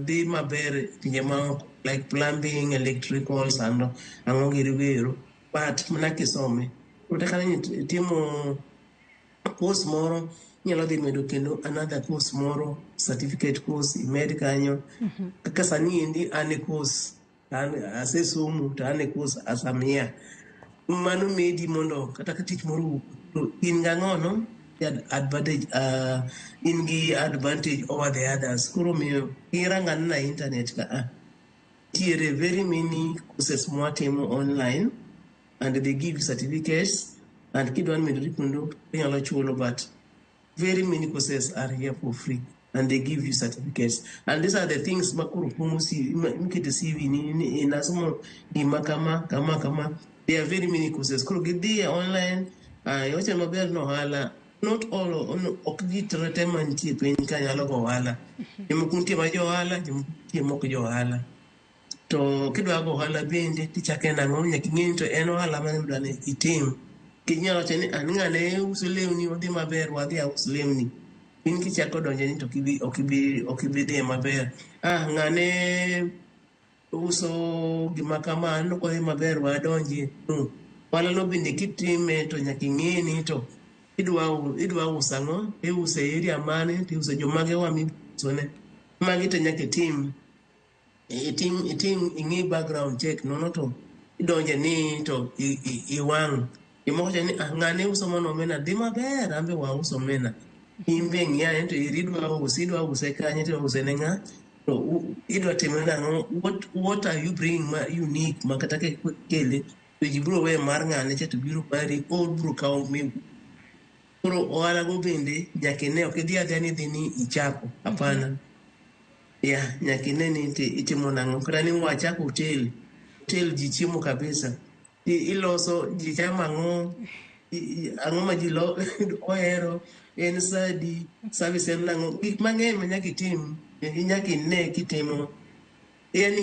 dhi maber e pinje maoko like plumbing, electricals and ang'o giri goero, but mana kisome. Kata ka itimo course moro, inyalo dhi medo kendo another course moro, certificate course imed kanyo. Kaka sani endi an e course, an asesomo to an e course as I'm here. Mano medi mondo kata ka tich moro owuok to in gang'ono advantage, in gi advantage over the others. Koro omiyo iranga anena e internet ka a nitiere very many courses mwatimo online and they give you certificates, and kidwa ni medori kendo inyalo chulo, but very many courses are here for free and they give you certificates, and these are the things ma koro pong'o CV mikete CV ni nasomo gima kama kama kama. There are very many courses. Koro gidhi e online. Iwacho maber ni ohala, not all, ok ji te mantie piny ka nyalo go ohala. Jomoko nitie ma jo ohala, jomoko nitie mok jo ohala. To kidwa go ohala bende tichake nang'o? Nyaka ing'e ni to en ohala mane midwa ni itim. Nikech inyalo wacho ni an ng'ane uso lewni odhi maber, wadhi aus lewni. In kichako donje ni to ok ibi dhiye maber. Ah, ng'ane uso gima kama, aneno kodhi maber, wadonjie. No. Ohala no bende kitime to nyaka ing'e ni to idwa uso ang'o, iuso e area mane, to iuso jomage wa miusone. Magi te nyaka itim ing'i background check nono to idonje ni to iwang'. Jomoko wacho ni, "Ah, ng'ane uso mana omena dhi maber, an be wauso omena." In be ng'i ane to eri idwa use, idwa use kanye, to use ne ng'a? To idwa timo nang'o? What are you bringing ma unique ma kata kikele to ji biro weyo mar ng'ane cha to biro mari or biro kawo mi. Koro ohala go bende nyaka ine, ok idhi adhiya ni idhi ni ichako. Hapana. Yeah, nyaka ine ni itimo nang'o. Kata ni wachako hotel. Hotel ji chiemo kabisa. Iloso ji chamo ang'o, ang'o ma ji ohero, en sadi, service en nang'o. Gik mang'eny ma nyaka itim, nyaka ine kitimo. Yani